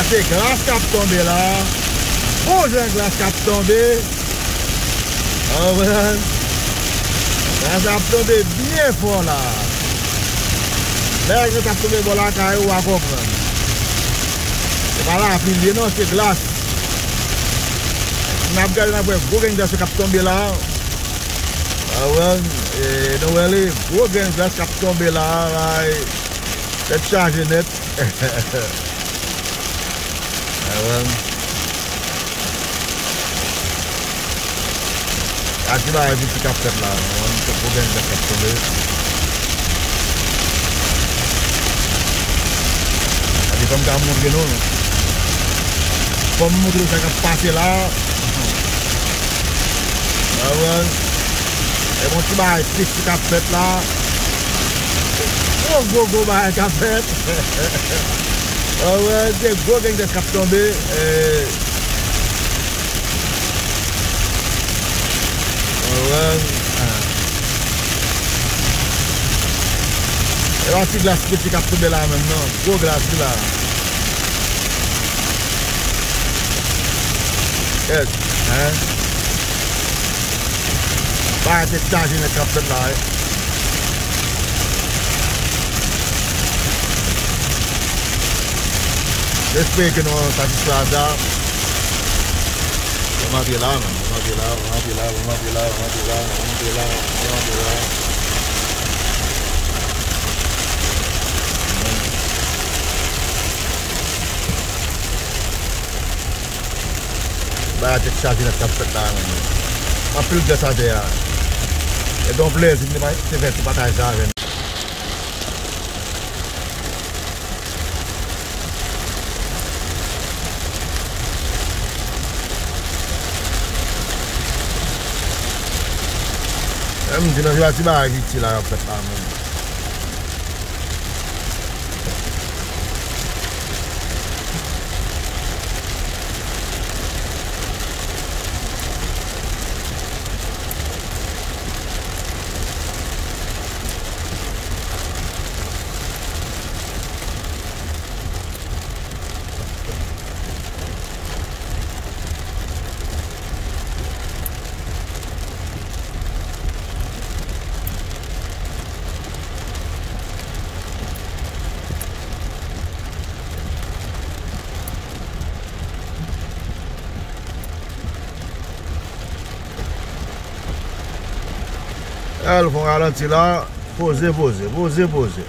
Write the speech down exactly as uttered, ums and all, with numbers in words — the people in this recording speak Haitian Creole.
Se glas k ap tonbe la. Bon jan glas k ap tonbe. Konprann? Glas la ap tonbe byen fò la. Lè glas ap tonbe bò lakay ou, w a konprann. Se pa lapli l ye non, se glas. N ap gade, n ap wè gwo grenn glas k ap tonbe la. Konprann? E, nou wè li, gwo grenn glas k ap tonbe la, la, e, tèt chaje nèt. Konprann? Gade ti bagay piti k ap fèt la, konprann? Tankou grenn glas k ap tonbe. Gade, fò m ka montre nou. Fò m montre nou sa k ap pase la. Konprann? E yon ti bagay piti k ap fèt la. Gwo, gwo, gwo bagay k ap fèt. Konprann? Se gwo grenn glas k ap tonbe. E, konprann? E pa ti glas piti k ap tonbe la menm non. Gwo glas wi la. Kèt, en. Bagay tèt chaje nèt k ap fèt la, wi. M espere ke nou satisfè a sa. Ban m antre la, man. Ban m antre la, ban m antre la, ban m antre la, ban m antre la, ban m antre la, ban m antre la. Bagay tèt chaje nèt k ap fèt la, menm. Anpil gras atè a. E gen yon plezi m te pa-, te fè ti pataj sa avè nou. Menm di nan se pa ti bagay piti la k ap fèt la, menm. Al fè yon ralanti la, poze, poze, poze, poze.